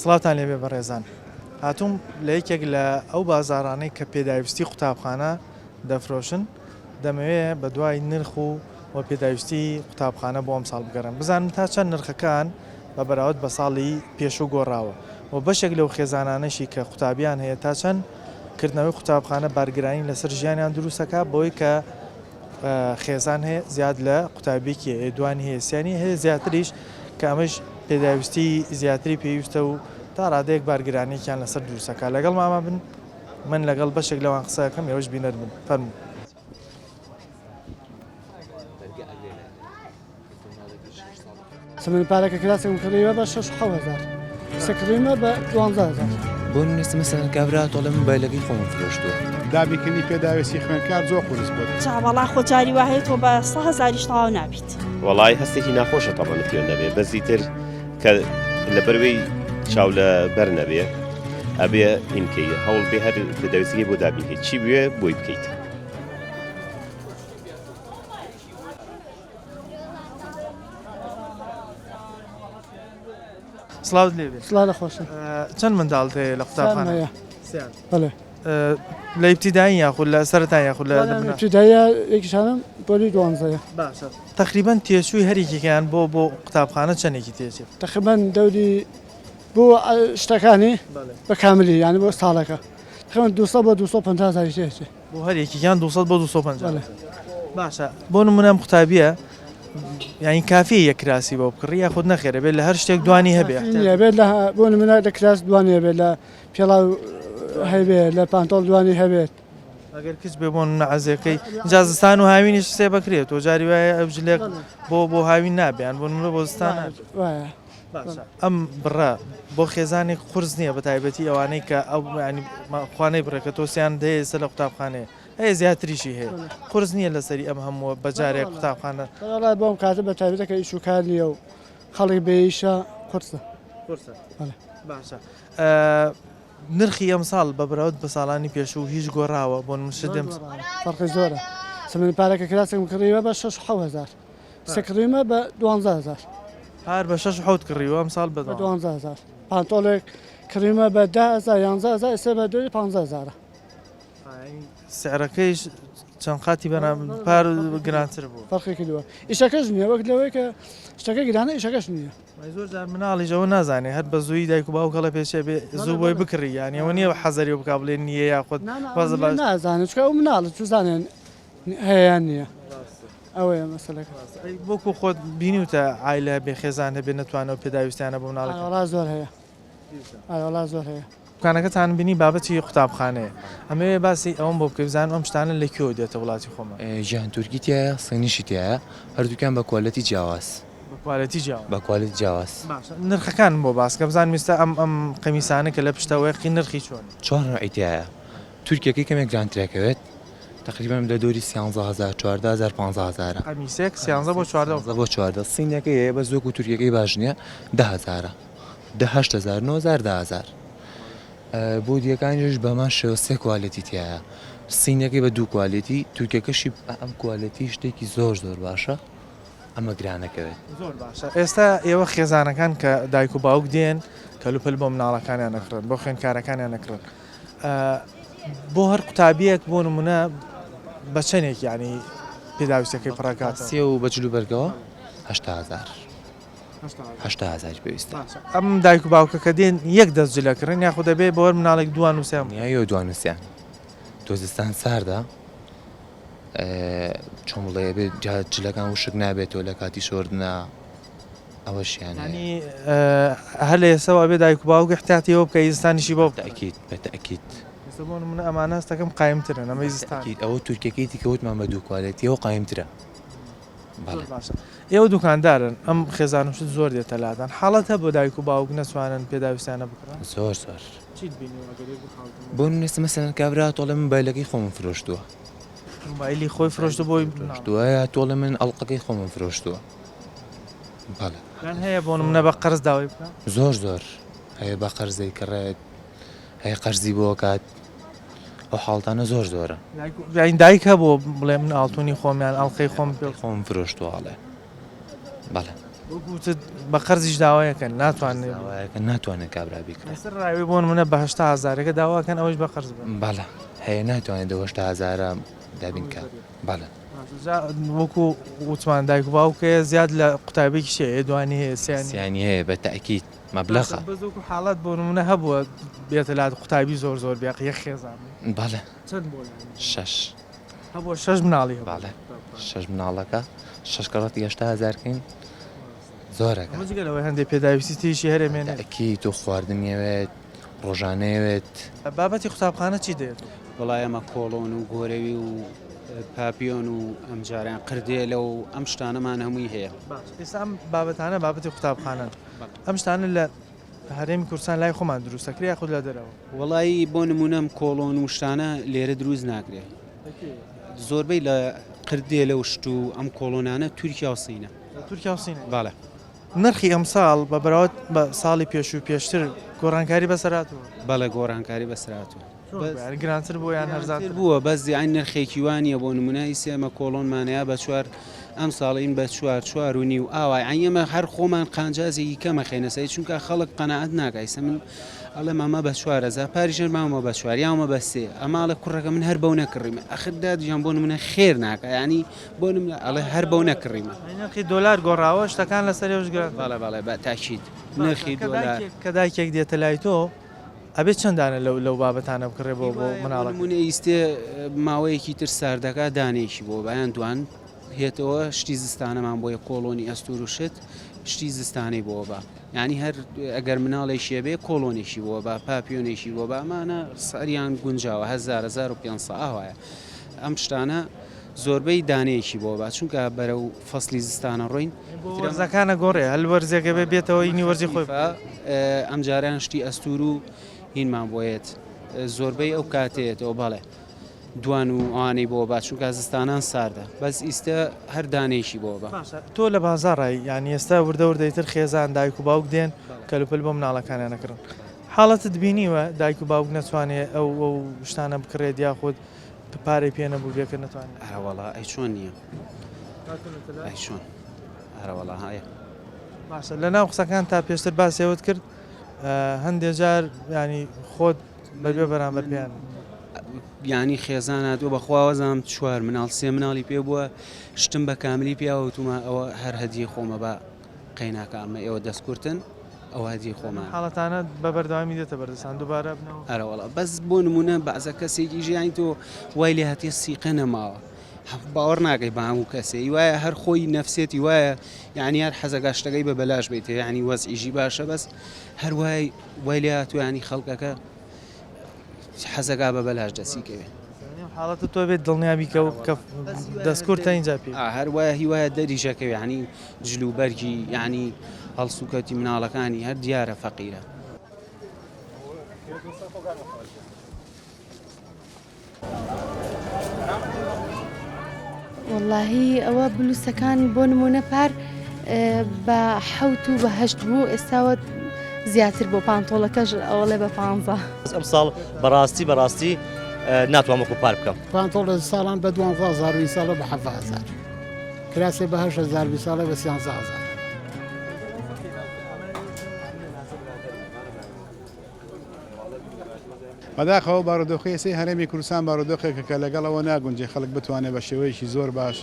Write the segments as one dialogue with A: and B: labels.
A: سڵاوتان لێبێ بەڕێزان هاتووم لە یەکێک لە ئەو بازاڕانەی کە پێداویستی قوتابخانە دەفرۆشن دەمەوێ بە دوای نرخ و و پێداویستی قوتابخانە بۆ ئەمساڵ بگەڕێم بزانم تا چەند نرخەکان بە بەراورد بە ساڵی پێشوو گۆڕاوە و بەشێک لەو خێزانانەشی کە قوتابیان هەیە تا چەند کردنەوەی قوتابخانە بارگرانی لەسەر ژیانیان دروستەکە بۆی کە خێزان هەیە زیاد لە قوتابیکی هەیە دوانی هەیە سیانی هەیە زیاتریش کە ئەمەش پێداویستی زیاتری پێویستە و تا ڕادەیەک بارگرانێکیان لەسەر دروستەکە لەگەڵ ماما بن من لەگەڵ بەشێک لەوان قسەکەم ئێوەش بینەر بن فەرموو.
B: سمن پارەکە کراسێکم کڕیوە بە شەش حەو هەزار سە کڕیومە بە دوانزە هەزار.
C: بۆ نمونە مەسەلەن کابرا تۆڵێ مۆبایلەکەی خۆمم فرۆشتووە.
D: دابینکردنی پێداویستی خوێندکار زۆر قورس بووە.
E: جا وەڵا خۆ جاری وا هەیە تۆ بە سە هەزاریش تەواو نابیت.
F: وەڵای هەستێکی ناخۆشە تەبعەن پێ نەبێ بەس ئیتر کە لەبەروەی چاو لە بەر نەبێ ئەبێ ئینکەی هەوڵ بێ هەر پێداویستیەکەی بۆ دابینکەیت چی بوێ بۆی بکەیت.
A: سڵاوت لێ بێ
B: سڵاو لە خۆشم
A: چەند منداڵت هەیە لە قوتابخانە
B: سیان بەڵێ
A: لە ئیبتیدایی یاخود لە سەرەتا یاخود لە
B: ئیبتیداییە یەکیشانم پۆلی دوانزەیە
A: باشە تقریبا تێچووی هەریکێکیان بۆ بۆ قوتابخانە چەندێکی تێچێت
B: تقریبا دەوری بۆ شتەکانی بە کاملی یانی بۆ ساڵەکە تقریبا 200 بۆ 250 هەزاری تێچێت
A: بۆ هەر یەکێکیان 200 بۆ 250 باشە بۆ نمونە ئەم قوتابیە یعنی کافی یەک کراسی بۆ بکڕی یاخود نەخێرە بێت لە هەر شتێک دوانی هەبێ
B: بێت لە بۆ نمونە لە کراس دوانی هەبێت لە پێڵاو هەبێ لە پانتۆڵ دوانی هەبێت
A: ئەگەر کچ بێ بۆ نعزەکەی جازستان و هاوینیش سێ بکرێت تۆ جاری وایە ئەو جلێک بۆ بۆ هاوین نابیان بۆ نمونە بۆ زستان
B: وایە
A: باشە ئەم بڕە بۆ خێزانێک قورس نییە بە تایبەتی ئەوانەی کە ئەو ینی خوانەی بڕێکە تۆسیان دەیە ئێستا لە قوتابخانەیە هەیە زیاتریشی هەیە قورس نییە لەسەری ئەم هەمووە بەجارێک قوتابخانە
B: وەڵا بۆم کاتە بە تایبەتە کە ئیش و کار نییە و خەڵک بێ ئیشە قورسە
A: قورسە باشە نرخی ئەمساڵ بە بەراورد بە ساڵانی پێشوو هیچ گۆڕاوە بۆ نموونە شت
B: فەرقی زۆرە سمن پارەکە کراسێکم کڕیوە بە 6 هەزار سە کڕیومە بە دوانزە هەزار.
A: پار بە شەش و حەوت کڕیوە ئەمساڵ بە
B: بە دوانزە هەزار. پانتۆڵێک کڕیومە بە دە هەزار یانزە هەزار ئێستا بە دۆری پانزە هەزارە.
A: سعرەکەیش چەند قاتی بەرام پار گرانتر بوو.
B: فەرقی کردووە ئیشەکەش نییە وەک لەوەی کە شتەکە گرانە ئیشەکەش نییە.
A: وای زۆر جار مناڵیش ئەوە نازانێ هەر بە زوویی دایک و باوک ئەڵێ پێچێ بێ زوو بۆی بکڕی یانی ئەوە نییە حەزەری بکا بڵێ نییە یاخود
B: نا نا ئەوە نییە نازانێ چونکە ئەو مناڵە چوزانێ هەیە یان نییە. ئەوەیە مەسەلەکە.
A: ئەی وەکو خۆت بینیوتە عایلە هەبێ خێزان هەبێ نەتوانێ ئەو پێداویستیانە بۆ مناڵەکەی.
B: ئەرێ وەڵا زۆر هەیە ئەرێ وەڵا زۆر هەیە.
A: دوکانەکەتان بینی بابەتی قوتابخانەیە ئەمەوێ باسی ئەوەم بۆ بکەی بزانم ئەم شتانە لە کوێوە دێتە وڵاتی خۆمان.
C: گیان تورکی تیایە صینیشی تیایە هەردووکیان بە کوالێتی جیاواز.
A: بە کوالێتی جیاواز.
C: بە کوالێتی جیاواز.
A: باشە نرخەکانم بۆ باس کە بزانم ئیستا ئەم ئەم قەمیسانە کە لە پشتەوەیە قی نرخی چۆنە؟
C: چوار نەوعی تیایە تورکیەکەی کەمێک گرانترەکەوێت تەقریبەن لە دۆری سیانزە هەزار چواردە هەزار پانزە هەزارە.
A: قەمیسێک سیانزە بۆ چواردە.
C: سیانزە بۆ چواردە سینەکەی هەیە بەس وەکو تورکیەکەی باش نییە دە هەزارە دە هەشت هەزار نۆ هەزار دە هەزار بۆ دیەکانیش بەمان شێوە سێ کوالێتی تایە سینەکەی بە دوو کوالێتی تورکەکەشی ئەم کوالێتی شتێکی زۆر زۆر باشە ئەمە گرانەکەوێت.
A: زۆر باشە ئێستا ئێوە خێزانەکان کە دایک و باوک دێن کەلوپەل بۆ مناڵەکانیان ئەکڕن بۆ خوێندکارەکانیان ئەکڕن بۆ هەر قوتابیەک بۆ نمونە بە چەندێک یعنی پێداویستەکەی پڕەکاتەوە؟
C: سێ و بە جل و بەرگەوە 80 هەزار 80 هەزاری پێویستە.
A: ئەم دایک و باوکە کە دێن یەک دەست جل ئەکڕن یاخود دەبێ بۆ هەر مناڵێک دوان و سیان
C: بکڕن؟ یۆ دوان و سیان تۆ زستان ساردە چۆن بڵێ ئەبێ جلەکان وشک نابێتەوە لە کاتی شۆردنا ئەوەشیان هەیە.
A: یانی هەر لە ئێستەوە ئەبێ دایک و باوک احتیاتی ئەوە بکە ئیزستانیشی بۆ بکە.
C: تەئکید بە تەئکید.
A: ئێستا بۆ نمونە ئەمانە هەستەکەم قایمترن ئەمە ئیزستان.
C: تەئکید ئەوە تورکیەکەی دیکە وتمان بە دوو کوالێتی ئەوە قایمترە.
A: زۆر باشە ئێوە دوکاندارن ئەم خێزان و شت زۆر دێتە لاتان حاڵەت هەبووە دایک و باوک نەتوانن پێداویستیانە بکڕن؟
C: زۆر زۆر.
A: چیت بینیوە ئەگەر یەک دوو حاڵەتم
C: بۆ نمونە ئێستا مەسەلەن کابرا تۆڵێ مۆبایلەکەی خۆمم فرۆشتووە.
A: مۆبایلی خۆی فرۆشتووە بۆی
C: فرۆشتووە یا تۆڵێ من ئەڵقەکەی خۆمم فرۆشتووە. بەڵێ.
A: یان هەیە بۆ نمونە بە قەرز داوای بکا؟
C: زۆر زۆر هەیە بە قەرز دەیکڕێت هەیە قەرزی بۆ ئەکات ئەو حاڵتانە زۆر زۆرە.
A: یانی دایک هەبووە بڵێ من ئاڵتونی خۆم یان ئەڵقەی خۆم پێ.
C: خۆم فرۆشتووە ئەڵێ بەڵێ.
A: وەکو وتت بە قەرزیش داوایەکەن ناتوانێت
C: داوایەکەن ناتوانێت کابرا بیکڕێ.
A: لەسەر ڕاوی بۆ نمونە بە 80 هەزارەکە داواکەن ئەوەیش بە قەرز بن.
C: بەڵێ هەیە ناتوانێت دە 80 هەزارە دابین کا بەڵێ.
A: جا وەکو وتمان دایک و باوک هەیە زیاد لە قوتابیەکیش هەیە دوانی هەیە سیانی
C: سیانی هەیە بە تەئکید مەبلەغە.
A: بەس وەکو حاڵەت بۆ نمونە هەبووە بێتە لات قوتابی زۆر زۆر بێ یەک خێزان بێ.
C: بەڵێ.
A: چەند بۆ یانی؟
C: شەش.
A: هەبووە شەش مناڵی هەبوو.
C: بەڵێ شەش مناڵەکە شەش کەڕەتی 80 هەزار کەین زۆرەکە.
A: ئەمە جگە لەوەی هەندێک پێداویستی تریشی هەرێ مێنێت.
C: تەئکید و خواردنی ئەوێت ڕۆژانەی ئەوێت.
A: بابەتی قوتابخانە چی دێت؟
G: وەڵا ئێمە کۆڵۆن و گۆرەوی و پاپیۆن و ئەمجاران قردێلە و ئەم شتانەمان هەمووی هەیە.
A: باش ئێستا ئەم بابەتانە بابەتی قوتابخانەن ئەم شتانە لە هەرێمی کوردستان لای خۆمان دروست دەکرێ یاخود لە دەرەوە؟
G: وەڵایی بۆ نموونە ئەم کۆڵۆن و شتانە لێرە دروست ناکرێ زۆربەی لە قردێلە و شت و ئەم کۆڵۆنانە تورکیا و سینە.
A: لە تورکیا و سینە.
G: بەڵێ.
A: نرخی ئەمساڵ بە بەراورد بە ساڵی پێشوو پێشتر گۆڕانکاری بەسەر هاتووە؟
G: بەڵێ گۆڕانکاری بەسەر هاتووە.
A: گرانتر بووە یان هەرزانتر
G: بووە؟ بەس یانی نرخێکی وا نییە بۆ نموونە ئیسە ئێمە کۆڵۆنمان هەیە بە چوار ئەمساڵ این بە چوار چوار و نیو ئاوا یانی ئێمە هەر خۆمان قانجازێکی کەم ئەخەینە سەری چونکە خەڵک قەناعەت ناکا ئیسە من ئەڵێم ئەمە بە 4000 پاریش هەر ماومە بە چوار یاومە بە سێ ئەمە ئەڵێ کوڕەکە من هەر بەو نەکڕیمە ئەخر داد گیان بۆ نمونە خێر ناکا یانی بۆ نمونە ئەڵێ هەر بەو نەکڕیمە.
A: نرخی دۆلار گۆڕاوە شتەکان لەسەر ئێوەش گران.
G: بەڵێ بەڵێ بە تاکید نرخی دۆلار.
A: کە دایکێک دێتە لای تۆ ئەبێ چەند دانە لەو لەو بابەتانە بکڕێ بۆ بۆ مناڵەکەی؟
G: نمونە ئیستێ ماوەیەکی تر ساردەکا دانەیەکی بۆ بایان دوان هێتەوە شتی زستانەمان بۆیە کۆڵۆنی ئەستور و شت شتی زستانەی بۆ با یعنی هەر ئەگەر مناڵێکی بێ کۆڵۆنێکی بۆ با پاپیۆنێکی بۆ با ئەمانە سعریان گونجاوە هەزار 1500 ئاوایە ئەم شتانە زۆربەی دانەیەکی بۆ با چونکە بەرەو فەسلی زستانە ڕۆین
A: وەرزەکانە گۆڕێ هەل وەرزێکە بێ بێتەوە ئینی وەرزی خۆی
G: ئەم جاریان شتی ئەستور و هینمان بۆیەت زۆربەی ئەو کاتێتەوە بەڵێ دوان و ئەوانەی بۆ با چونکە زستانان ساردە بەس ئیستە هەر دانەیەکی بۆ بە.
A: تۆ لە بازاڕای یانی ئێستا وردە وردە ئیتر خێزان دایک و باوک دێن کەلوپەل بۆ مناڵەکانیان ئەکڕن حاڵەتت بینیوە دایک و باوک نەتوانێ ئەو ئەو شتانە بکڕێت یاخود پارەی پێ نەبوو بێ کە نەتوانێت؟
G: ئەرەوەڵا ئەی چۆن نییە ئەی چۆن ئەرەوەڵا هەیە.
A: باشە لەناو قسەکان تا پێشتر باسی ئەوەت کرد هەندێ جار ینی خۆت بەبێ بەرامبەر پێیان.
G: یانی خێزان هاتووە بەخوا وەزانم چوار مناڵ سێ مناڵی پێ بووە شتم بە کاملی پیاوە وتومە ئەوە هەر هەدیەی خۆمە با قەیناکە ئەمە ئێوە دەست کورتن ئەوە هەدیەی خۆمە.
A: حاڵەتانە بە بەردەوامی دێتە بەردەستان دووبارە بنەوە.
G: ئەرەوەڵا بەس بۆ نمونە بەعزە کەسێکی ژیانی تۆ وای لێ هاتیە سیقە نەماوە باوەڕ ناکەی بە هەموو کەسێ وایە هەر خۆی نەفسێتی وایە یعنی هەر حەزەکە شتەکەی بە بەلاش بیت یعنی وەزعیشی باشە بەس هەر وای وای لێ هاتووە یانی خەڵکەکە حەزەکا بە بەلاش دەستی کەوێ.
A: حاڵەتە تۆ بێت دڵنیابی کە کە دەستکورتە اینجا پێی.
G: هەر وایە هیوایە دەریشەکەوێ یانی جل و بەرگی یانی هەڵسوکەوتی مناڵەکانی هەر دیارە فەقیرە.
H: وەڵاهی ئەوە بلوسەکان بۆ نمونە پار بە حەوت و بە هەشت بوو ئێستاوە زیاتر بۆ پانتۆڵەکەش ئەوەڵێ بە پانزە.
I: ئەم ساڵ بەڕاستی بەڕاستی ناتوانم وەکو پار بکەم.
J: پانتۆڵ لە ساڵان بە 12 هەزار و ئیساڵە بە 17 هەزار کراسێ بە 8 هەزار بیساڵە بە 13 هەزار.
D: بەداخەوە بارودۆخی ئێستەی هەرێمی کوردستان بارودۆخێکە کە لەگەڵ ئەوە ناگونجێ خەڵک بتوانێت بە شێوەیەکی زۆر باش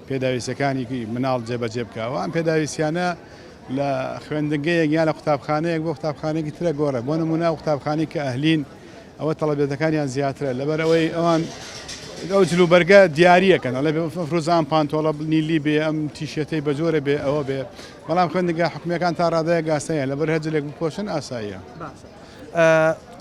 D: پێداویستیەکانی مناڵ جێبەجێ بکا و ئەم پێداویستیانە لە خوێندنگەیەک یان لە قوتابخانەیەک بۆ قوتابخانەیەکی ترە گۆڕێ بۆ نمونە ئەو قوتابخانەی کە ئەهلین ئەوە تەڵەبێتەکانیان زیاترە لەبەر ئەوەی ئەوان ئەو جلوبەرگە دیاریەکەن ئەڵێ مەفروزە ئەم پانتۆڵە نیلی بێ ئەم تیشێتەی بەجۆرە بێ ئەوە بێ بەڵام خوێندنگا حکومیەکان تا ڕادەیەک ئاساییە لەبەر هەر جلێک بپۆشن ئاساییە.
A: باشە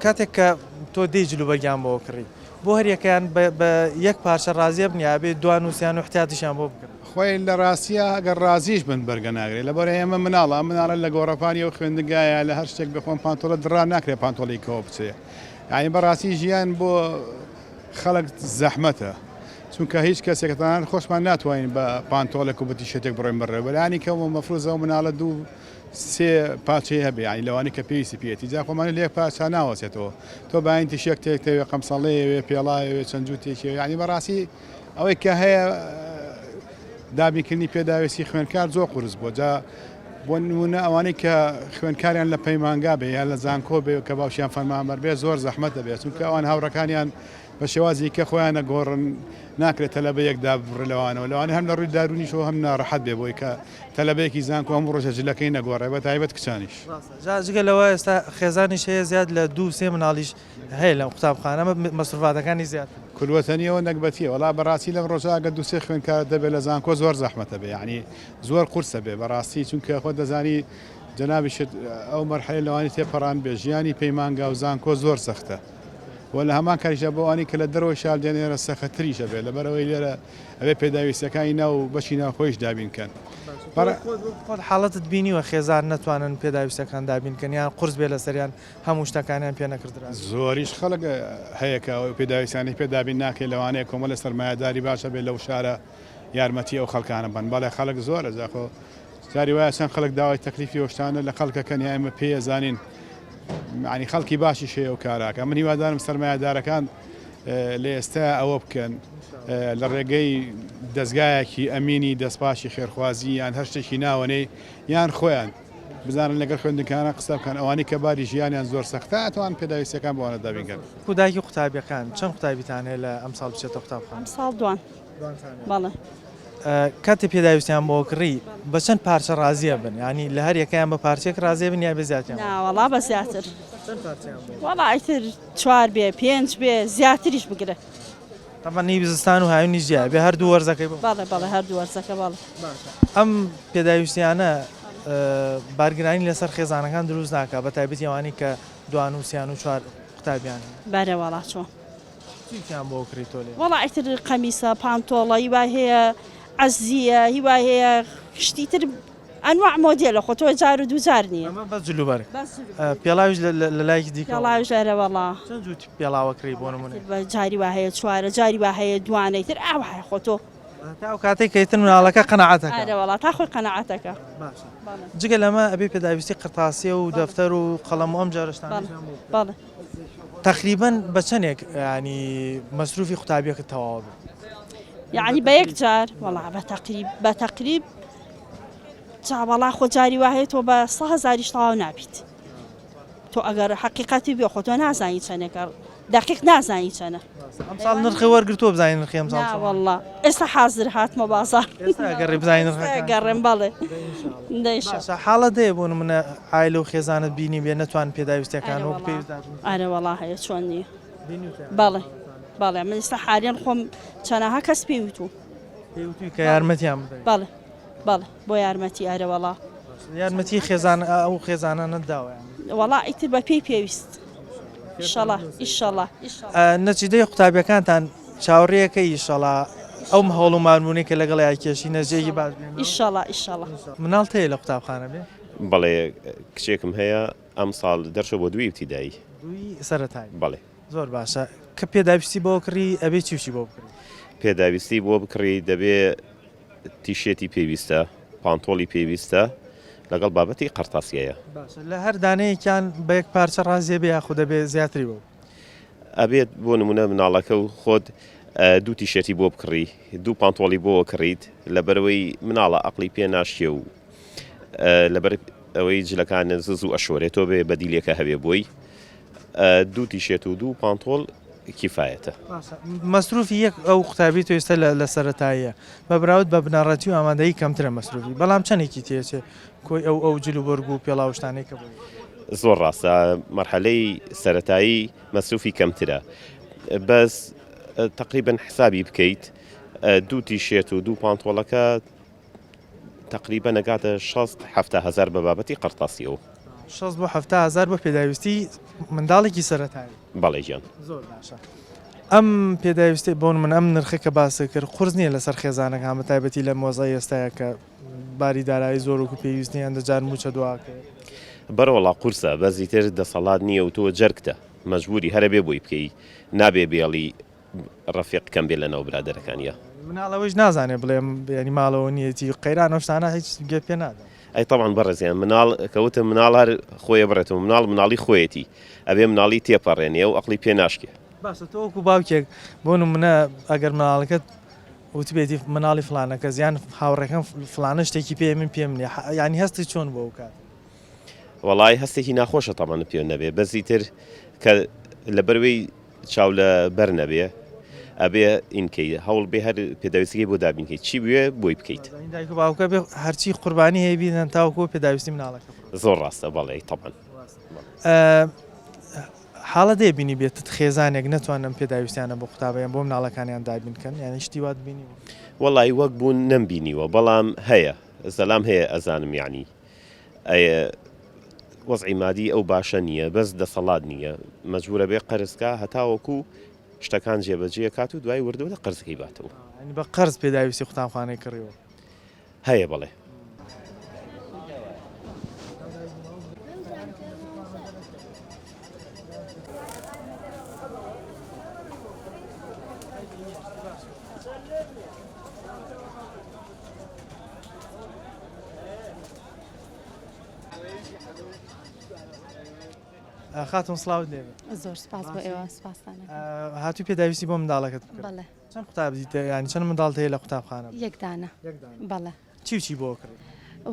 A: کاتێک کە تۆ دێی جلوبەرگیان بۆ کڕی بۆ هەریەکەیان بە یەک پارچە ڕازیە بن یا بێ دوان و سیان و احتیاتیشیان بۆ بکڕی؟
D: خۆی لە ڕاستیا ئەگەر ڕازیش بن بەرگە ناگرێ لەبەر ئێمە مناڵە ئەم مناڵە لە گۆڕەپانی ئەو خوێندنگایە لە هەر شتێک بخۆن پانتۆڵە دڕا ناکرێ پانتۆڵی کەوە بچێ یانی بەڕاستی ژیان بۆ خەڵک زەحمەتە چونکە هیچ کەسێک تەنانەت خۆشمان ناتوانین بە پانتۆڵێک و بە تیشێرتێک بڕۆین بەڕێوە بەلانی کەمەوە مەفروزە ئەو مناڵە دوو سێ پارچەی هەبێ یانی لەوانەی کە پێویستی پێیەتی جا خۆمانە لە یەک پارچە ناوەسێتەوە تۆ باین تیشێرتێک تەوێ قەمسەڵەیەوێ پێڵاوێ چەند جووتێکی یانی بەڕاستی ئەوەی کە هەیە دابینکردنی پێداویستی خوێندکار زۆر قورس بووە جا. بۆ نموونە ئەوانەی کە خوێندکاریان لە پەیمانگا بێ یان لە زانکۆ بێ کە باوکیان فەرمانبەر بێ زۆر زەحمەتە بێ چونکە ئەوان هاوڕەکانیان بە شێوازی کە خۆیان نەگۆڕن ناکرێت تەلەبەیەک داببڕێ لەوانەوە لەوانەیە هەم لە ڕووی دارونیشەوە هەم ناڕەحەت بێ بۆی کە تەلەبەیەکی زانکۆ هەموو ڕۆژە جلەکەی نەگۆڕێ بە تایبەت کچانیش.
A: ڕاستە جا جگە لەوە ئێستا خێزانیش هەیە زیاد لە دوو سێ مناڵیش هەیە لەم قوتابخانە مەسروفاتەکانی زیاترە.
D: کولوەتەنیەوە نەگبەتیە وەڵا بەڕاستی لەم ڕۆژە ئەگەر دوو سێ خوێندکارت هەبێ لە زانکۆ زۆر زەحمەتە بێ یانی زۆر قورسە بێ بەڕاستی چونکە خۆت دەزانی جەنابیشت ئەو مەرحەلەی لەوانی تێپەڕاند بێ ژیانی پەیمانگا و زانکۆ زۆر سەختە و لە هەمان کاتیشدا بۆ ئەوانەی کە لە دەرەوەی شار دێن ئێرە سەختتریشە بێ لەبەرئەوەی لێرە ئەبێ پێداویستیەکانی ناو بەشی ناوخۆیش دابین کەن.
A: خۆت حاڵەتت بینیوە خێزان نەتوانن پێداویستیەکان دابین کەن یان قورس بێ لەسەریان هەموو شتەکانیان پێ نەکڕدرابێت؟
D: زۆریش خەڵک هەیە کە ئەو پێداویستیانەی پێ دابین ناکرێت لەوانەیە کۆمەڵێ سەرمایەداری باش هەبێت لەو شارە یارمەتی ئەو خەڵکانە بەن بەڵێ خەڵک زۆرە جا خۆ جاری وایە چەند خەڵک داوای تەکلیفی ئەو شتانە لە خەڵک ئەکەن یا ئێمە پێی ئەزانین یانی خەڵکی باشیش هەیە و کاراکە من هیوادارم سەرمایەدارەکان لە ئێستا ئەوە بکەن لە ڕێگەی دەستگایەکی ئەمینی دەستپاکی خێرخوازی یان هەر شتێکی ناوەنەی یان خۆیان بزانن لەگەڵ خوێندنکاران قسە بکەن ئەوانەی کە باری ژیانیان زۆر سەختە ئەتوان پێداویستیەکان بۆ ئەوانە دابین کەن.
A: کو دایکی قوتابیەکان چەند قوتابیتان هەیە لە ئەمساڵ بچێتە قوتابخانە؟
E: ئەمساڵ دوان. بەڵێ.
A: کاتێ پێداویستیان بۆ کڕی بە چەند پارچە ڕازیە بن یانی لە هەر یەکەیان بە پارچەیەک ڕازیە بن یا بێ زیاتریان بۆ
E: نا وەڵا بە زیاتر.
A: چەند پارچەیان بۆ؟
E: وەڵا ئیتر چوار بێ پێنج بێ زیاتریش بگرە.
A: تەبعەن هی زستان و هاوینیش جیایە بێ هەردوو وەرزەکەی بۆ؟
E: بەڵێ بەڵێ هەردوو وەرزەکە بەڵێ.
A: باشە ئەم پێداویستیانە بارگرانی لەسەر خێزانەکان دروست ناکا بە تایبەتی ئەوانەی کە دوان و سیان و چوار قوتابیان هەیە؟
E: بەرێ وەڵا چۆن.
A: چیتیان بۆ کڕی تۆ لێرە؟
E: وەڵا ئیتر قەمیسە پانتۆڵە هی وای هەیە عەزیە هی وای هەیە شتی تر ئەنواع مۆدێلە خۆ تۆ جار و دوو جار نییە.
A: ئەمە بەس جلوبەرگ پێڵاویش لە لایەکی دیکەوە؟
E: پێڵاویش ئەرێ وەڵا.
A: چەند جووت پێڵاوە کڕی بۆ نموونە؟
E: جاری وا هەیە چوارە جاری وا هەیە دوانە ئیتر ئاوایە خۆ تۆ.
A: تا ئەو کاتەی کە ئیتر مناڵەکە قەناعەت ئەکا.
E: ئەرێ وەڵا تا خۆی قەناعەت ئەکا.
A: باشە جگە لەمە ئەبێ پێداویستی قرتاسیە و دەفتەر و قەڵەم و ئەم جۆرە شتانەش هەموو بکڕی.
E: بەڵێ.
A: تەقریبەن بە چەنێک یانی مەسروفی قوتابیەکت تەواو بێت؟
E: یعنی بە یەک جار وەڵا بە تەقریب بە تەقریب جا وەڵا خۆ جاری وا هەیە تۆ بە سە هەزاریش تەواو نابیت تۆ ئەگەر حەقیقەتی بێ خۆ تۆ نازانی چەنێکە دەقیق نازانی چەنە
A: ئەمساڵ نرخی وەرگرتووە بزانین نرخی ئەمساڵ
E: نا وەڵا ئێستا حازر هاتمە بازاڕ
A: ئێستا گەڕێ بزانین نرخەکان
E: گەڕێم بەڵێ دەیشە
A: باشە حاڵەت هەیە بۆ نمونە عایلە و خێزانت بینی بێ نەتوان پێداویستیەکان وەک پێویست دابین
E: بکەن؟ ئەرێ وەڵا هەیە چۆن نییە بەڵێ بەڵێ من ئێستا حالیەن خۆم چەنەها کەس پێی وتووم
A: پێی وتووی کە یارمەتیان بدەیت؟
E: بەڵێ بەڵێ بۆ یارمەتی ئەرێ وەڵا.
A: یارمەتی خێزان ئەو خێزانانەت داوە یانی؟
E: وەڵا ئیتر بە پێی پێویست ئیشەڵا ئیشەڵا.
A: نەتیجەی قوتابیەکانتان چاوەڕێیەکەی ئیشەڵا ئەو هەوڵ و مانبوونەی کە لەگەڵیا کێشی نەتیجەیەکی باش بێنن.
E: ئیشەڵا ئیشەڵا.
A: مناڵت هەیە لە قوتابخانە بێ؟
F: بەڵێ کچێکم هەیە ئەمساڵ دەرچوە بۆ دووی ئیبتیدایی.
A: دووی سەرەتایی.
F: بەڵێ.
A: زۆر باشە کە پێداویستی بۆ کڕی ئەبێ چی و چی بۆ بکڕی؟
F: پێداویستی بۆ بکڕی دەبێ تیشێتی پێویستە، پانتۆڵی پێویستە لەگەڵ بابەتی قەرتاسیەیە.
A: باشە لە هەر دانەیەکیان بە یەک پارچە ڕازیە بێ یاخود دەبێ زیاتری بۆ؟
F: ئەبێت بۆ نمونە مناڵەکە و خۆت دوو تیشێتی بۆ بکڕی دوو پانتۆڵی بۆ کڕیت لەبەرەوەی مناڵە ئەقلی پێ ناشکێ و لەبەر ئەوەی جلەکان زوو ئەشۆرێت تۆ بێ بەدیلێکە هەبێ بۆی دوو تیشێت و دوو پانتۆڵ کیفایەتە.
A: باشە مەسروفی یەک ئەو قوتابی تۆ ئێستا لە سەرەتاییە بە بەراورد بە بنەڕەتی و ئامادەیی کەمترە مەسروفی بەڵام چەندێکی تێچێ کۆی ئەو ئەو جل و بەرگ و پێڵاو شتانەی کە بۆی؟
F: زۆر ڕاستە مەرحەلەی سەرەتایی مەسروفی کەمترە بەس تەقریبەن حسابی بکەیت دوو تیشێت و دوو پانتۆڵەکە تەقریبەن ئەگاتە شەست حەفتا هەزار بە بابەتی قەرتاسیەوە.
A: شەست بۆ حەفتا هەزار بۆ پێداویستی منداڵێکی سەرەتایی.
F: بەڵێ گیان.
A: زۆر باشە ئەم پێداویستی بۆ من ئەم نرخە کە باست کرد قورس نییە لەسەر خێزانەکان بە تایبەتی لە مۆزای ئێستایا کە باری دارایی زۆر وەکو پێویست نییە هەندە جار مووچە دواکەوێت.
F: بەرەوەڵا قورسە بەس ئیتر دەسەڵات نییە و تۆ جەرگتە مەجبوری هەرەبێ بۆی بکەی نابێ بێڵی ڕەفیق کەم بێ لەناو برادەرەکانیا.
A: مناڵ ئەوەیش نازانێ بڵێ یانی ماڵەوە نیەتی قەیران ئەو شتانە هیچ گوێ پێ نادا.
F: ئەی تەبعەن بەڕێزیان مناڵ کە وتم مناڵ هەر خۆی ئەبڕێتەوە مناڵ مناڵی خۆیەتی ئەبێ مناڵی تێپەڕێنێ و ئەقڵی پێ ناشکێ.
A: باشە تۆ وەکو باوکێک بۆ نمونە ئەگەر مناڵەکەت. وتبێتی مناڵی فلانە کەس یان هاوڕێکەم فلانە شتێکی پێ من پێم نیە یانی هەستی چۆن بۆ ئەو کات؟
F: وەڵای هەستێکی ناخۆشە تەمان پێ نەبێ بەس ئیتر کە لەبەروەی چاو لە بەر نەبێ ئەبێ ئینکەی هەوڵ بێ هەر پێداویستەکەی بۆ دابینکەی چی بوێ بۆی بکەیت.
A: دایک و باوکە بێ هەرچی قوربانی هەیە بیدەن تاوەکو پێداویستی مناڵەکە.
F: زۆر ڕاستە بەڵێ تەبعەن.
A: حاڵەت هەیە بینیبێتت خێزانێک نەتوانن ئەم پێداویستیانە بۆ قوتابیان بۆ مناڵەکانیان دابین کەن یانی شتی وات بینیوە؟
F: وەڵی وەک بوون نەمبینیوە بەڵام هەیە زەلام هەیە ئەزانم یانی ئەیە وەزعی مادی ئەو باشە نییە بەس دەسەڵات نییە مەجبورە بێ قەرزکا هەتاوەکو شتەکان جێبەجێ کات و دوای وردە وردە قەرزەکەی باتەوە.
A: یانی بە قەرز پێداویستی قوتابخانەی کڕیوە؟
F: هەیە بەڵێ.
A: خاتون سڵاوت لێ
H: زۆر سپاس بۆ ئێوە سپاستان
A: هاتوو پێداویستی بۆ منداڵەکەت بکڕی چەند قوتابی ینی چەند منداڵت هەیە لە قوتابخانە؟
H: یەک دانە. یەک دانە. بەڵێ.
A: چی و چی بۆ کڕی؟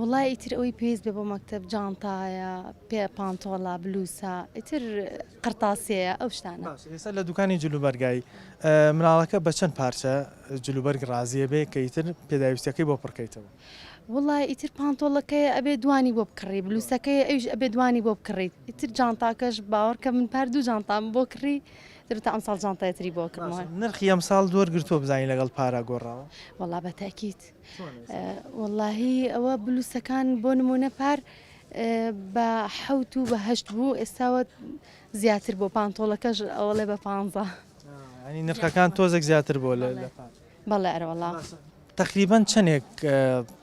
H: وەڵای ئیتر ئەوەی پێویست بێ بۆ مەکتەب جانتایە، پێ پانتۆڵە، بلوسە، ئیتر قرتاسیەیە ئەو شتانە.
A: باشە ئێستا لە دوکانی جلوبەرگای مناڵەکە بە چەند پارچە جلوبەرگ ڕازیە بێ کە ئیتر پێداویستیەکەی بۆ پڕکەیتەوە؟
H: وەڵای ئیتر پانتۆڵەکەیە ئەبێ دوانی بۆ بکڕی، بلوسەکەیە ئەویش ئەبێ دوانی بۆ بکڕیت، ئیتر جانتاکەش باوەڕکە من پار دوو جانتام بۆ کڕی تر تا ئەمساڵ جانتای تری بۆ کڕمەوە.
A: باشە نرخی ئەمساڵ وەرگرتووە بزانی لەگەڵ پارا گۆڕاوە؟
H: وەڵا بە تەئکید. وەڵاهی ئەوە بلوسەکان بۆ نمونە پار بە حەوت و بە هەشت بوو ئێستاوە زیاتر بۆ پانتۆڵەکەش ئەوەڵێ بە پانزە.
A: یانی نرخەکان تۆزێک زیاتر بووە لە پار.
H: بەڵێ ئەرەوەڵا.
A: تەقریبەن چەنێک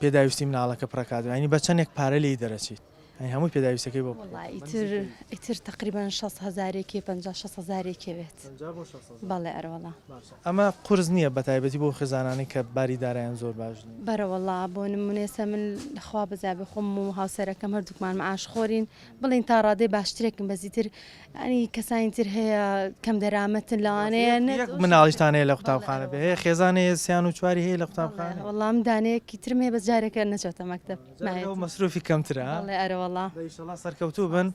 A: پێداویستی مناڵەکە پڕەکات یانی بە چەنێک پارە لێی دەرەچیت؟ یانی هەمووی پێداویستەکەی بۆ
H: وەڵا ئیتر ئیتر تەقریبەن شەست هەزارێکی پەنجا شەست هەزارێکی بێت.
A: پەنجا بۆ شەست هەزار.
H: بەڵێ ئەرەوەڵا.
A: باشە ئەمە قورس نییە بە تایبەتی بۆ خێزانانەی کە باری دارایان زۆر باش نییە؟
H: بەرەوەڵا بۆ نمونە ئێستا من خوا بەزیابێ خۆم و هاوسەرەکەم هەردووکمان معاش خۆرین بڵێین تا ڕادەی باشترێکن بەس ئیتر یانی کەسانی تر هەیە کەم دەرامەتن لەوانەیە نە
A: یەک مناڵیشتان هەیە لە قوتابخانە بێ هەیە خێزان هەیە سیان و چواری هەیە لە قوتابخانە
H: وەڵا من دانەیەکی ترم هەیە بەس جارێکە نەچۆتە مەکتەب
A: مایەتی مەسروفی کەمترە
H: بەڵێ ئەرەوەڵا
A: دە ئیشەڵا سەرکەوتوو بن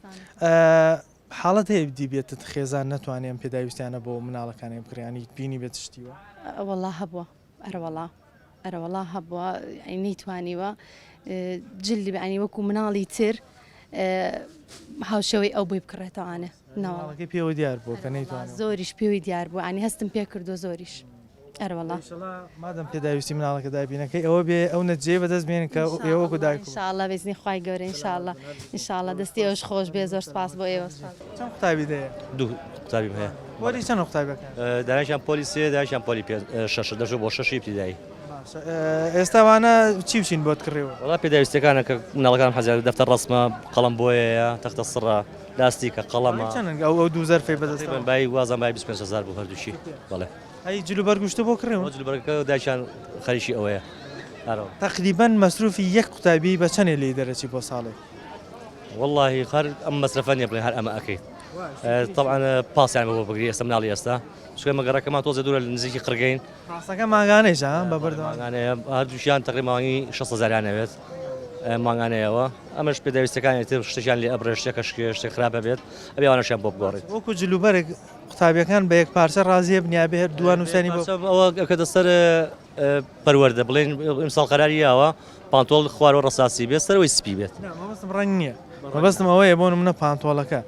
A: حاڵەت هەیە دیبێتت خێزان نەتوانێ ئەم پێداویستیانە بۆ مناڵەکانی بکڕێ یانی بینی بێت شتی وا
H: وەڵا هەبووە ئەرەوەڵا ئەرەوەڵا هەبووە یانی نەیتوانیوە جلی یانی وەکو مناڵی تر هاوشێوەی ئەو بۆی بکڕێتەوانێ
A: نەوەڵا پێوە دیار بوو کە نەیتوانیوە
H: زۆریش پێوەی دیار بوو ینی هەستم پێ کردو زۆریش ئەرەوەڵا
A: مادەم پێداویستی مناڵەکە دابینەکەی ئەوە بێ ئەو نەتیجەیە بەدەست بێنن کە ئێوە وەکو دایک
H: و ئینشاءاللە بێزنی خوای گەورە ئینشاءاللە ئینشاءاللە دەستی ئێوەش خۆش بێ زۆر سپاس بۆ ئێوە
A: چەند قوتابی هەیە؟
I: دوو قوتابیم هەیە.
A: پۆلی چەند قوتابیەکان؟
I: دانیشان پۆلی سێ دانیشان پۆلی پێ شەش دەچوو بۆ شەشی ئیبتیدایی.
A: باشە ئێستا وانە چی و چین بۆت کڕیوە؟
I: وەڵا پێداویستیەکانە کە مناڵەکانم حەزیان دەفتەر ڕەسمە قەڵەم بۆیەیە تەختە سڕە لاستیکە قەڵەمە.
A: چەندن ئەو ئەو دوو زەرفەی بەدەستەوە؟
I: تەقریبەن بای وازان بای 25 هەزار بوو هەردووکی بەڵێ.
A: ئەی جلوبەرگ و شتە بۆ کڕیون؟
I: جلوبەرگەکە دایکیان خەریکی ئەوەیە.
A: ئەرۆ. تەقریبەن مەسروفی یەک قوتابی بە چەنێ لێی دەرەچی بۆ ساڵێک؟
I: وەڵاهی هەر ئەم مەسرەفە نیە بڵێن هەر ئەمە ئەکەیت تەبعەن پاسیان بۆ بگری ئێستا مناڵی ئێستا چونکە ئێمە گەڕەکەمان تۆزێ دوورە لە نزیکی قڕگەین
A: پاسەکە مانگانەیشە ها بە بەردەوام
I: مانگانەیە هەردووکیان تەقریبا مانگی 6 هەزاریان ئەوێت مانگانەیەوە ئەمەش پێداویستەکانی تر شتێکیان لێ ئەبڕێ شتێکە شکێ شتێک خراپە بێت ئەبێ ئەوانەشیان بۆ بگۆڕیت
A: وەکو جلوبەرگ قوتابیەکان بە یەک پارچە ڕازیە بن یا بێ هەر دووان و سیانی بۆ
I: ئەوە ئەکەتە سەر پەروەردە بڵێن ئیمساڵ قەراری یاوە پانتۆڵ خوارەوە ڕەساسی بێت سەرەوەی سپی بێت.
A: نا مەبەستم ڕەنگ نییە مەبەستم ئەوەیە بۆ نمونە پانتۆڵەکە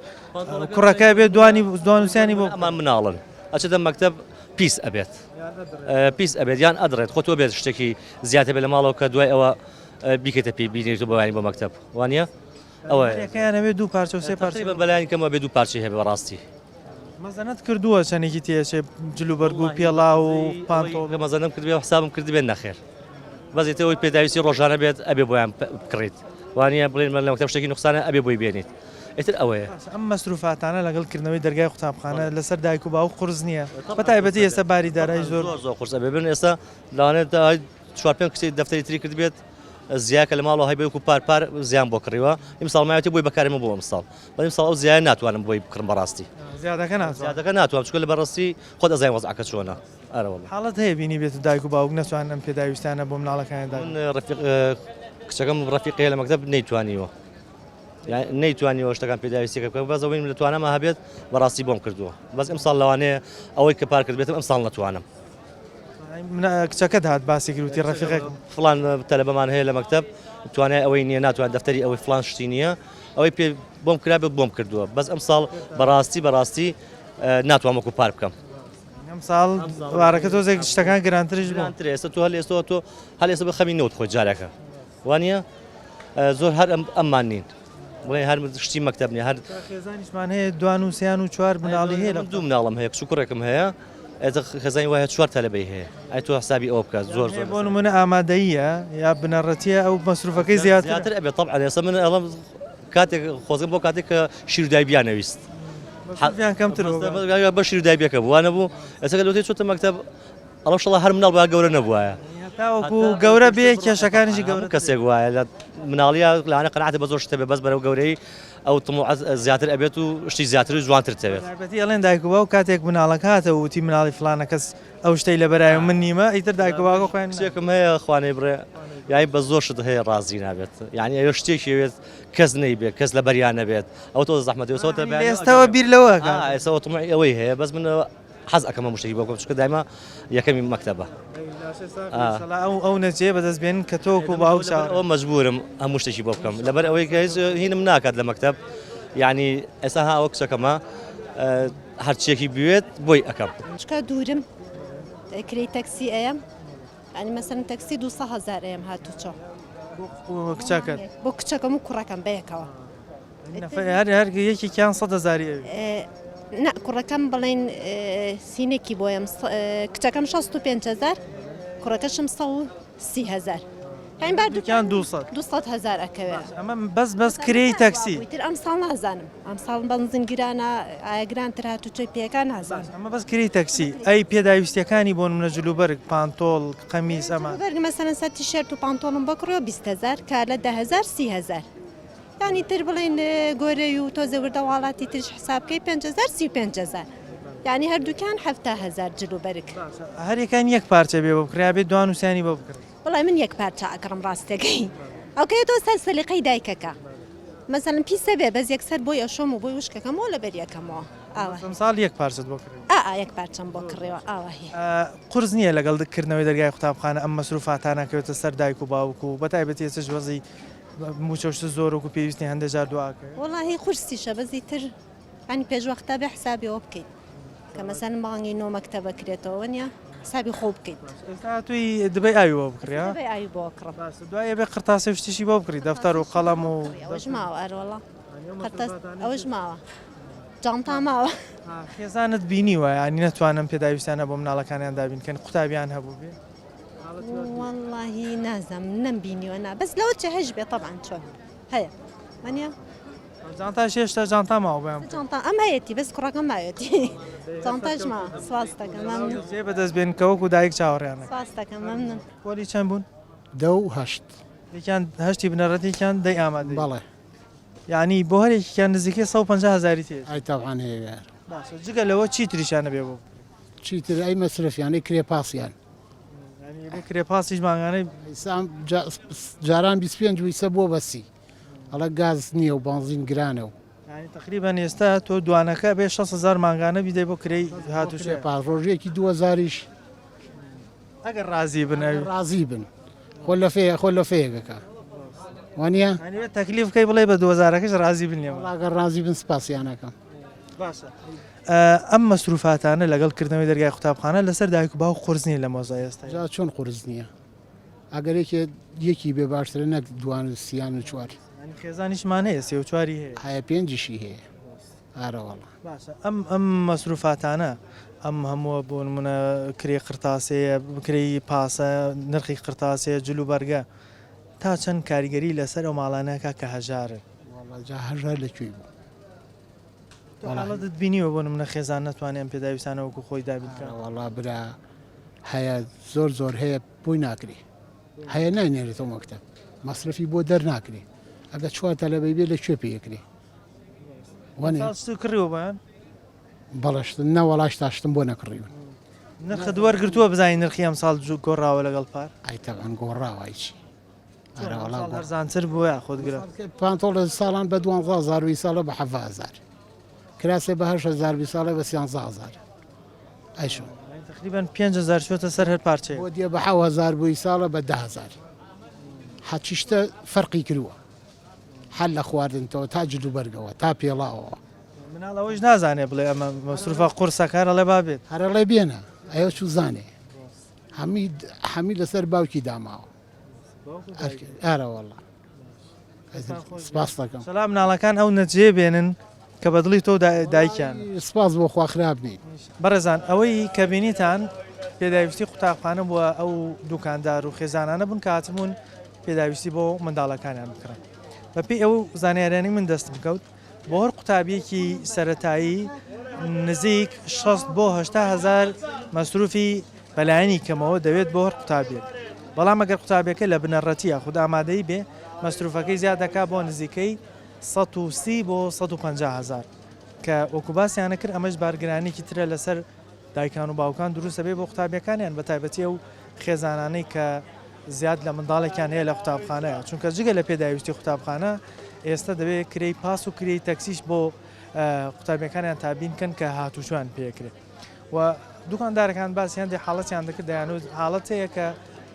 A: کوڕەکە بێت دوانی دوان و سیانی بۆ
I: ئەمان مناڵن ئەچێتە مەکتەب پیس ئەبێت پیس ئەبێت یان ئەدڕێت خۆ تۆ بێت شتێکی زیاتر بێت لە ماڵەوە کە دوای ئەوە بیکەیتە پێی بینێت و بەیانی بۆ مەکتەب وانە
A: ئەوە یەکەیان ئەبێ دوو پارچە و سێ پارچە
I: بەلایەنی کەمەوە بێ دوو پارچەی هەبێ بەڕاستی.
A: مەزەنەت کردووە چەندێکی تێچێ جلوبەرگ و پێڵاو و پانتۆڵ؟
I: کە مەزەنەم کردبێ و حسابم کردبێت نەخێر بەس ئیتر ئەوەی پێداویستی ڕۆژانە بێت ئەبێ بۆیان بکڕیت وانییە بڵێن لە مەکتەب شتێکی نوقسانە ئەبێ بۆی بێنیت ئیتر ئەوەیە.
A: باشە ئەم مەسروفاتانە لەگەڵ کردنەوەی دەرگای قوتابخانە لەسەر دایک و باوک قورس نییە؟ بە تایبەتی ئێستا باری دارایی زۆر
I: زۆر زۆر قورس ئەبێ بن ئێستا لەوانەیە چوار پێنج کچی دەفتەری تری کردبێت زیا کە لە ماڵەوە هەیبێ وەکو پار پار زیان بۆ کڕیوە ئیمساڵ مایەتی بۆی بەکارێمە بۆ ئەمساڵ بەڵام ئیمساڵ ئەو زیایە ناتوانم بۆی بکڕم بەڕاستی.
A: زیادەکە ناتوانم.
I: زیادەکە ناتوانم چونکە لە بەڕاستی خۆت ئەزانی وەزعەکە چۆنە. ئەرە وەڵا.
A: حاڵەت هەیە بینی بێت و دایک و باوک نەتوانن ئەم پێداویستانە بۆ مناڵەکانیان دابین.
I: من ڕەفیق کچەکەم ڕەفیقی هەیە لە مەکتەب نەیتوانیوە نەیتوانیوە شتەکان پێداویستیەکە بکە بەس ئەوەی لە تواناما هەبێت بەڕاستی بۆم کردووە بەس ئەمساڵ لەوانەیە ئەوەی کە پار کردبێتم ئەمساڵ نەتوانم.
A: کچەکەت هات باسی کرد وتی ڕەفیقێک.
I: فڵان تەلەبەمان هەیە لە مەکتەب توانای ئەوەی نییە ناتوانێت دەفتەری ئەوەی فڵان شتی نییە ئەوەی پێ بۆم کرابێت بۆم کردووە بەس ئەمساڵ بەڕاستی بەڕاستی ناتوانم وەکو پار بکەم.
A: ئەمساڵ بارەکە تۆزێک شتەکان گرانتریش بوون.
I: گرانترە ئێستا تۆ هەر ئێستا تۆ هەر ئێستا بە خەمی نەوت خۆی جارەکە وانە زۆر هەر ئەممان نین بڵێ هەر شتی مەکتب نیە هەر
A: خێزانیشمان هەیە دوان و سیان و چوار مناڵی هەیە
I: لە دوو مناڵم هەیە کچ و کوڕێکم هەیە ئێستا خێزانی وایە چوار تەلەبەی هەیە ئەی تۆ حسابی ئەوە بکە زۆر زۆر
A: بۆ نمونە ئامادەییە یا بنەڕەتیە ئەو مەسروفەکەی زیاتر
I: زیاتر ئەبێت طبعا ئێستا من ئەڵم کاتێک خۆزگەم بۆ کاتێک کە شیر و دایبیان نەویست
A: مەسروفیان کەمتر
I: بوو بە شیر و دایبیەکە بوو وانە بوو ئێستا کە لۆتەی چۆتە مەکتەب ئەڵم شڵە هەر مناڵ با گەورە نەبوایە
A: تاوەکو گەورە بێ کێشەکانیشی گەورە
I: کەسێک وایە لە مناڵیە لەوانە قەناعەتی بە زۆر شتە بێ بەس بەرەو گەورەی ئەو تموعە زیاتر ئەبێت و شتی زیاتر و جوانتر تەوێت.
A: تایبەتی ئەڵێن دایک و باوک کاتێک مناڵەکە هاتەوە وتی مناڵی فڵانە کەس ئەو شتەی لەبەرایە و من نیمە ئیتر دایک و باوکە خۆیان
I: کچێکم هەیە خوانەی بڕێ یای بە زۆر شت هەیە ڕازی نابێت یعنی ئەوێ شتێکی ئەوێت کەس نەیبێت کەس لەبەریا نەبێت ئەو تۆ زەحمەتی ئێستا
A: ئێستاوە بیر لەوە ئەکات.
I: ئێستاوە تموعی ئەوەی هەیە بەس من حەز ئەکەم هەموو شتێکی بۆ بکەم چونکە دایمە یەکەمی مەکتەبە.
A: ئەو ئەو نەجێ بەدەست بێن کە تۆ وەکو باوک چاوەڕێ.
I: ئەوە مەجبورم هەموو شتێکی بۆ بکەم لەبەر ئەوەی کە هیچ هینم ناکات لە مەکتەب یعنی ئێستا ها ئەوە کچەکەمە هەرچیەکی بوێت بۆی ئەکەم.
K: چکا دوورم کرێی تەکسی ئەیەم یانی مەسەلەن تەکسی 200 هەزار ئەیەم هاتوچۆ
A: بۆ کچەکەت
K: بۆ کچەکەم و کوڕەکەم بەیەکەوە.
A: هەر هەر یەکێکیان سە هەزاری ئەوێ.
K: نا کوڕەکەم بڵێن سینێکی بۆیەم کچەکەم 65 هزار کوڕەکەشم 130 هزار
A: یانی با دوکیان 200
K: 200 هزار ئەکەوێ
A: ئەمە بەس بەس کرێی تەکسی
K: تر ئەم ساڵ نازانم ئەم ساڵ بەنزین گرانە ئایا گرانتر هاتوچۆی پێکان نازانم
A: ئەمە بەس کرێی تەکسی ئەی پێداویستیەکانی بۆ نمونە جلوبەرگ پانتۆڵ قەمیس ئەمە
K: بەرگ مەسەلەن سەر تیشێرت و پانتۆڵم بکڕیەوە 20 هزار کالە 10 هزار 30 هزار یانی تر بڵێین گۆرەی و تۆزێ وردە واڵاتی تریش حساب کەی 5000 35000 یانی هەردووکیان 70000 جل و بەرگ.
A: باشە هەریەکان یەک پارچە بێ بۆ بکڕی یا بێ دوان و سیانی بۆ بکڕی؟
K: وەڵای من یەک پارچە ئەکڕم ڕاستەکەی ئەوکەیە تۆ سەر سەلیقەی دایکەکە مەسەلەن پیسە بێ بەس یەکسەر بۆی ئەشۆم و بۆی وشکەکەمەوە لەبەری ئەکەمەوە ئاوا.
A: ئەمساڵ یەک پارچەت بۆ کڕیوە؟
K: ئا ئا یەک پارچەم بۆ کڕیوە ئاوا هی.
A: قورس نییە لەگەڵ کردنەوەی دەرگای قوتابخانە ئەم مەسروفاتانە کەوێتە سەر دایک و باوک و بەتایبەتی ئێستەش وەزعی موچە و شت زۆر وەکو پێویست نیە هەندێ جار دوا ئەکەوێ.
K: وەڵاهی قورسیشە بەس ئیتر یانی پێش وەختە بێ حسابی ئەوە بکەیت کە مەسەلەن مانگی نۆ مەکتەبە کرێتەوە وەنیە حسابی خۆو بکەیت.
A: ئێستا هاتووی دبەی ئاوی بۆ بکڕی ها؟
K: دبەی ئاوی بۆ ئەکڕم.
A: باشە دوای ئەبێ قرتاسەی و شتیشی بۆ بکڕی دەفتەر و قەڵەم و.
K: ئەوەش ماوە ئەرەوەڵا قرتاس ئەوەش ماوە جانتا ماوە.
A: خێزانت بینیوە یانی نەتوانن پێداویستیانە بۆ مناڵەکانیان دابین کەن قوتابیان هەبووبێ؟
K: وەڵاهی نازانم نەمبینیوە نا بەس لەوە چێ هەش بێ تەبعەن چۆن هەیە وانە
A: جانتاش هێشتا جانتا ماوە بەیان
K: جانتا ئەم هەیەتی بەس کوڕەکەم ماوێتی جانتاش ماوە سواز دەکەم مەمنون
A: جێ بەدەست بێن کە وەکو دایک چاوەڕێیان دەکەن
K: سواز دەکەم مەمنون
A: پۆلی چەند بوون؟
J: دە و هەشت.
A: یەکیان هەشتی بنەڕەتی یەکیان دەی ئامادەیی.
J: بەڵێ.
A: یانی بۆ هەر یەکێکیان نزیکەی 150 هەزاری تێ.
J: ئای تەبعەن هەیە.
A: باشە جگە لەوە چی تریشیان ئەبێ بۆ بکڕی؟
J: چیتر ئەی مەسرەفیان ئەی کرێ پاسیان.
A: یانی ئەبێ کرێ پاسیش مانگانەی.
J: ئیسا جاران 25 بوو ئیسە بووە بە 30 ئەڵێ گاز نییە و بەنزین گرانە و.
A: یانی تەقریبەن ئێستا تۆ دوانەکە ئەبێ 60 هەزار مانگانە بیدەی بۆ کرێی هاتوچۆ.
J: کرێ پاس ڕۆژێکی 2000یش.
A: ئەگەر ڕازی بن ئەوی.
J: ڕازی بن خۆ لەفەیە خۆ لەفەیەکەکە وانە؟
A: یانی بێ تەکلیف بکەی بڵێ بە 2000ەکەش ڕازی بن لێمان.
J: وەڵا گەر ڕازی بن سپاسیان ئەکەم.
A: باشە ئەم مەسروفاتانە لەگەڵ کردنەوەی دەرگای قوتابخانە لەسەر دایک و باوک قورس نییە لە مۆزای ئێستای؟
J: جا چۆن قورس نییە؟ ئەگەر یەکێ یەکی بێ باشترە نەک دوان و سیان و چوار.
A: یانی خێزانیشمان هەیە سێ و چواری هەیە.
J: هەیە پێنجیشی هەیە ئارەوەڵا.
A: باشە ئەم ئەم مەسروفاتانە ئەم هەمووە بۆ نمونە کرێ قرتاسەیە کرێی پاسە نرخی قرتاسەیە جل و بەرگە تا چەند کاریگەری لەسەر ئەو ماڵانە کا کە هەژارن؟
J: وەڵا جا هەژار لە کوێی بوو؟
A: تۆ حاڵەتت بینیوە بۆ نمونە خێزان نەتوانێ ئەم پێداویستانە وەکو خۆی دابین بکات؟
J: وەڵا برا هەیە زۆر زۆر هەیە بۆی ناکرێ هەیە ناینێرێتەوە مەکتەب مەسرەفی بۆ دەرناکرێ ئەگە چوار تەلەبەی بێ لە کوێ پێ ئەکرێ
A: وانە؟ ساڵ شتت کڕیوە بۆیان؟
J: بەڵێ شتم نە وەڵا شتا شتم بۆ نەکڕیون.
A: نرخت وەرگرتووە بزانی نرخی ئەمساڵ گۆڕاوە لەگەڵ پار؟
J: ئای تەبعەن گۆڕاوە ئەی چی.
A: ئەرە وەڵا گۆڕ. هەرزانتر بووە یاخود گران؟
J: پانتۆڵ ساڵان بە 12 هەزار و ئی ساڵە بە 17 هەزار. کراسێ بە 8 هەزار بی ساڵێ بە 13 هەزار. ئەی چۆن؟
A: تقریبا 5000 چۆتە سەر هەر پارچەیەک.
J: بۆ دیە بە 7000 بوو ئی ساڵە بە 10 هەزار. هەرچی شتە فەرقی کرووە. هەر لە خواردنتەوە تا جلوبەرگەوە تا پێڵاوەوە.
A: مناڵ ئەوەیش نازانێ بڵێ ئەمە مەسروفە قورسە کار ئەڵێ با بێت.
J: هەر ئەڵێ بێنە ئەیە چوزانێ هەمی هەمی لەسەر باوکی داماوە ئارە وەڵا سپاس دەکەم.
A: سەلا مناڵەکان ئەو نەجێ بێنن کە بە دڵی تۆ دایکیان.
J: سپاس بۆ خوا خراپ نین.
A: بەڕێزان ئەوەی کە بینیتان پێداویستی قوتابخانە بووە ئەو دوکاندار و خێزانانە بوون کە هاتبوون پێداویستی بۆ منداڵەکانیان بکڕن. بەپێی ئەو زانیاریانەی من دەستم کەوت بۆ هەر قوتابیەکی سەرەتایی نزیک 60 بۆ 80 هەزار مەسروفی بەلایەنی کەمەوە دەوێت بۆ هەر قوتابیەک بەڵام ئەگەر قوتابیەکە لە بنەڕەتی یاخود ئامادەی بێ مەسروفەکەی زیاد دەکات بۆ نزیکەی 130 بۆ 150 هەزار کە وەکو باسیانە کرد ئەمەش بارگرانێکی ترە لەسەر دایکان و باوکان دروست دەبێت بۆ قوتابیەکانیان بە تایبەتی ئەو خێزانانەی کە زیاد لە منداڵێکیان هەیە لە قوتابخانەیە چونکە جگە لە پێداویستی قوتابخانە ئێستا دەبێت کرێی پاس و کرێی تەکسیش بۆ قوتابیەکانیان تابین کەن کە هاتوچوان پێکرێت و دوکاندارەکان باسی هەندێک حاڵەتیان دەکرد دەیانوت حاڵەت هەیە کە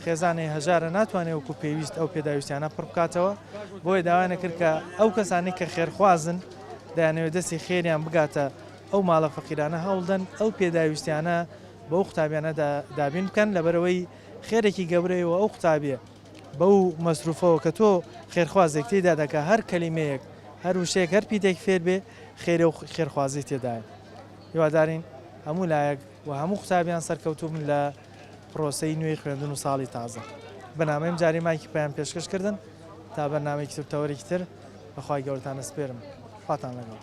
A: خێزانی هەژارە ناتوانێت وەکو پێویست ئەو پێداویستیانە پڕ بکاتەوە بۆیە داوایان کرد کە ئەو کەسانی کە خێرخوازن دەیانەوێت دەستی خێریان بگاتە ئەو ماڵە فەقیرانە هەوڵدەن ئەو پێداویستیانە بەو قوتابیانە دابین بکەن لەبەرئەوەی خێرێکی گەورەیە و ئەو قوتابیە بەو مەسروفەوە کە تۆ خێرخوازێک تێیدا دەکا هەر کەلیمەیەک هەر وشەیەک هەر پیتێک فێر بێ خێرە و خێرخوازی تێدایە هیوادارین هەموو لایەک و هەموو قوتابیان سەرکەوتوو بن لە پرۆسەی نوێی خوێندن و ساڵی تازە بەنامەیم جاری مایکی پەیام پێشکەش کردن تا بەرنامەیەکی تر تەوەرێکی تر بەخوای گەورەتان ئەسپێرم خواتان لەگەڵ.